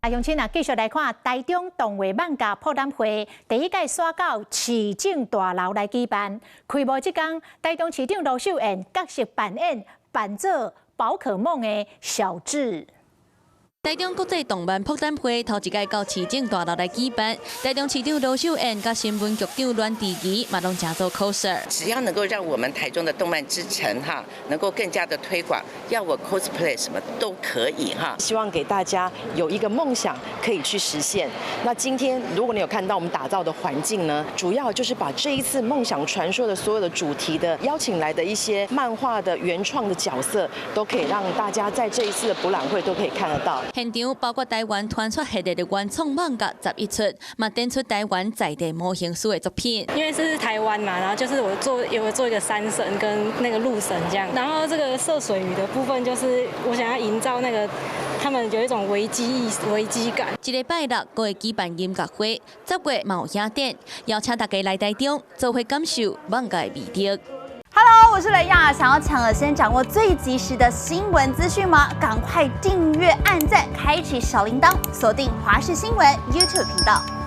啊，鄉親啊，繼續來看台中動畫漫畫博覽會第一屆徙到市政大樓來舉辦。開幕這工，台中市長盧秀燕角色扮演扮做寶可夢的小智。台中國際動漫博覽會頭一屆到市政大樓來舉辦，台中市長盧秀燕佮新聞局長阮智儀嘛攏成做 coser。只要能夠讓我們台中的動漫之城哈，能夠更加的推廣，要我 cosplay 什麼都可以哈。希望給大家有一個夢想可以去實現。那今天如果你有看到我們打造的環境呢，主要就是把這一次夢想傳說的所有的主題的邀請來的一些漫畫的原創的角色，都可以讓大家在這一次的博覽會都可以看得到。現場包括台灣傳說系列的原創漫畫11出，嘛展出台灣在地模型師的作品。因為這是台灣嘛，然後就是我做有做一個山神跟那個鹿神這樣，然後這個涉水魚的部分就是我想要營造那個他們有一種危機意識、危機感。這禮拜六閣會舉辦音樂會，10月嘛有影展，邀請大家來台中，做伙感受漫畫的魅力。 Hello，我是雷亞，想要搶了先掌握最及時的新聞資訊嗎？趕快訂閱、按讚、開啟小鈴鐺，鎖定華視新聞 YouTube 頻道。